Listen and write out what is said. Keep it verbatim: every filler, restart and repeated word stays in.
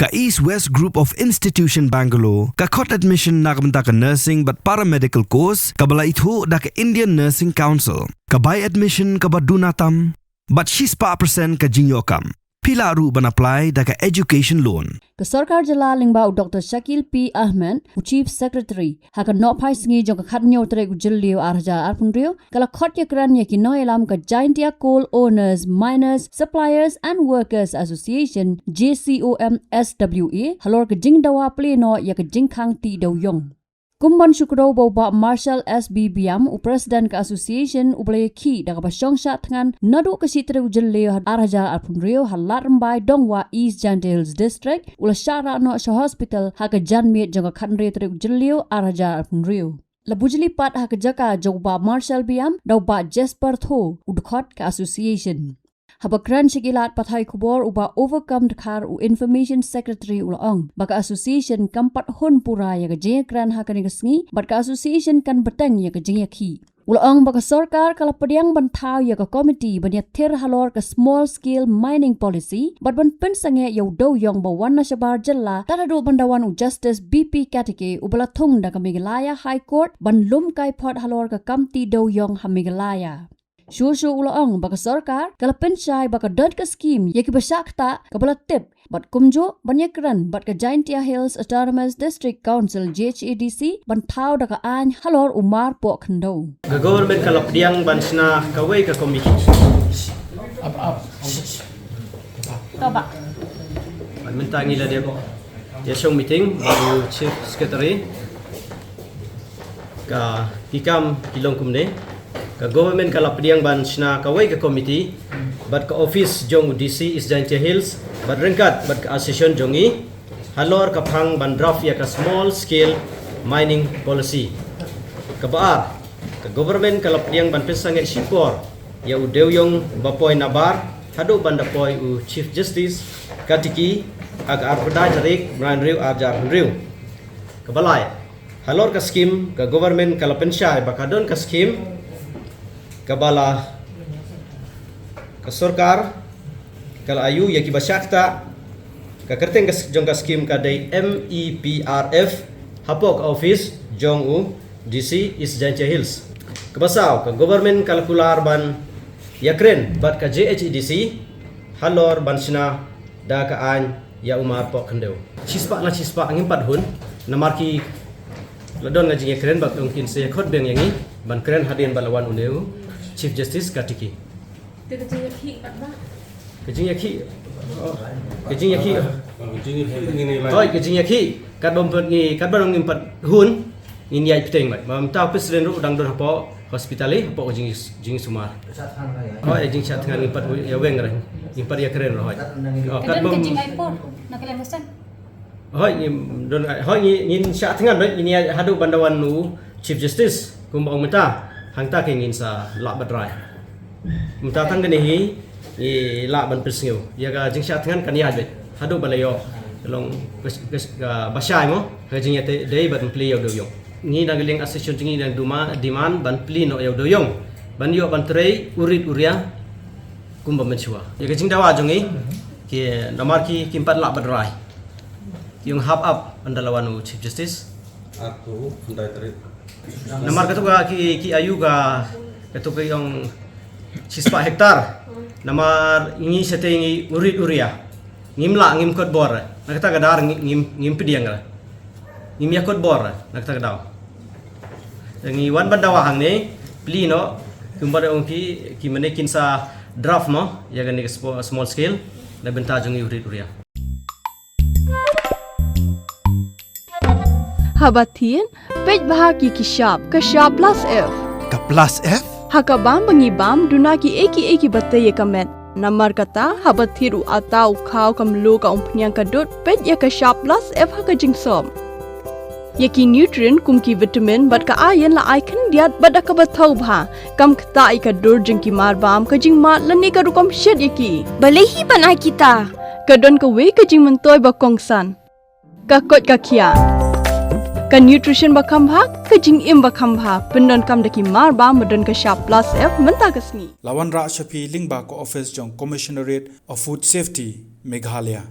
Ka East West Group of Institution Bangalore ka khot admission na ka bynta ka nursing bad paramedical course kaba la ithuh da ka Indian Nursing Council. Ka bai admission kaba duna tam bad shispah percent ka jingïoh kam. Phi lah ruh ban apply da ka education loan. Ka Sorkar Jylla lyngba u Doctor Shakil P Ahmed, u Chief Secretary, ha ka nohphai sngi jong ka khathynñiew tarik u Jylliew ar hajar arphew hynriew, ka la khot ïakren ïa ki nongïalam ka Jaintia Coal Owners, Miners, Suppliers and Workers Association, J C O M S W A, halor ka jingdawa plie noh ïa ka jingkhang tih dewïong. Kum ban shu kdew ba u Bah Marshal S B Biam, u President ka Association, uba la ïakhih da kaba shong shah thngan naduh ka shi tarik u Jylliew ar hajar arphew hynriew ha Lad Rymbai Dongwah, East Jaintia Hills District, u la shah rah noh sha hospital ha ka janmiet jong ka khathynriew tarik u Jylliew ar hajar arphew hynriew. La bujli pat ha ka jaka jong u Bah Marshal Biam da u Bah Jasper Tho, u dkhot ka Association. Haba kren sha ki lad pathai khubor, u Bah Overcome Dkhar, u Information Secretary, u la ong ba ka Association kam pat hun pura ïa ka jingïakren ha kane ka sngi bad ka Association kan bteng ïa ka jingïakhih. U la ong ba ka Sorkar ka la pdiang ban thaw ïa ka komiti ban ïathir halor ka Small Scale Mining Policy bad ban pynsangeh ïa u dewïong ba wan na shabar jylla tad haduh ban da wan u Justice B P Katike, uba la thung da ka Meghalaya High Court ban lum kai phot halor ka kam tih dewïong ha Meghalaya. Shuh shuh u la ong ba ka Sorkar ka la pynshai ba ka don ka skim ïa kiba shah ktah kaba la tip bad kumjuh ban ïakren bad ka Jaintia Hills Autonomous District Council, J H A D C, ban thaw da ka aiñ halor u mar poh khyndew. Ka government ka la pdiang ban shna kawei ka komiti. Ap, ap. Toba. Mynta ngi la dep ïa shong meeting bad u Chief Secretary. Ka ki kam ki long kumne. Ka government ka la pdiang ban shna kawei ka komiti bad ka office jong u D C East Jaintia Hills bad ryngkat bad ka association jong ngi halor ka phang ban draft ïa ka small scale mining policy. Kaba ar, ka government ka la pdiang ban pynsangeh shipor ïa u dewïong ba poi nabar haduh ban da poi u Chief Justice Katike ha ka arphew khyndai tarik Mrainriew ar hajar hynriew. Kaba lai, halor ka skim ka government ka la pynshai ba ka don ka skim kaba la ka sorkar ka la ayu ïa kiba shah ktah. Ka kyrteng ka s-, jong ka skim ka dei M E P R F hapoh ka office jong u D C East Jaintia Hills. Kaba saw, ka government ka la kular ban ïakren bad ka J H A D C halor ban shna da ka aiñ ïa u mar poh khyndew. Shispah na shispah ngim pat hun, namar ki la don ka jingïakren bad ong kin sa ïakhot biang ïa ngi ban kren hadien ba la wan une u Chief Justice Katike. Te ka jingïakhih pat ba? Ka jingïakhih. Oh, ka jingïakhih. Hoi, ka jingïakhih. Katba ym pat ngi, katba ngim pat hun, ngin ïaid bteng bad. Mynta u president ruh u dang don hapoh hospital, eh, hapoh ka jing, jingsumar. Hoi, jingshah thngan ngim pat ïa weng re. Ngim pat ïakren re, hoi. Oh, ka don ka jingïakhih por na ka liang ka seng. Hoi, ngim don, hoi, ngi, ngin shah thngan bad ngin ïa haduh ban da wan u Chief Justice kumba ong mynta. Hangta ke ngin sa lah bad rai. Mynta tang kane hi ngi lah ban pynsngew ïa ka jingshah thngan kan ïaid bad haduh ba la ïoh long ka, ka, ka ba shai mo ka jingïadei bad plie ïa u dewïong. Ngi na ka liang association jong ngi dang duma demand ban plie noh ïa u dewïong ban ïoh ban trei u rit u ria kumba mynshuwa. Ïa ka jingdawa jong ngi ki namar ki kim pat lah bad rai. Ki ong hap ap ynda la wan u Chief Justice. Arphew khyndai tarik. Namar katu ka ki, ki ayu ka, katu ka ong shispah hektar. Namar ngi shatei ngi u rit u ria. Ngim lah, ngim kot bor. Na kata ka daw ngi, ngim, ngim pdiang re. Ngim ïa kot bor na kata ka daw. Ngi wan ban dawa hangne, plie noh, kumba da ong ki, ki mane kin sa draft mo ïa kane ka spo-, small scale na bynta jong ngi u rit u ria. Haba thied, peit bha ki ki shap, ka shap plus F. Ka plus F? Ha ka bam ba ngi bam, duna kiei kiei kiba tei ïa ka met. Namar kata, haba thied u atta u khaw ka mluh ka umphniang ka dud, peit ïa ka shap plus F ha ka jingsop. Ïa ki nutrient kum ki vitamin bad ka iron la ai khyndiat bad da kaba thaw bha. Kam ktah ïa ka dur jong ki mar bam, ka jingmad lane ka rukom shet ïa ki. Balei hi ban ai kita? Ka don kawei ka jingmyntoi ba kongsan. Ka koit ka khiah. Ka nutrition ba kham bha, ka jingim ba kham bha. Pyndonkam da ki mar bam ba don ka shap plus F mynta ka sngi. La wanrah sha phi lyngba ka office jong Commissionerate of Food Safety, Meghalaya.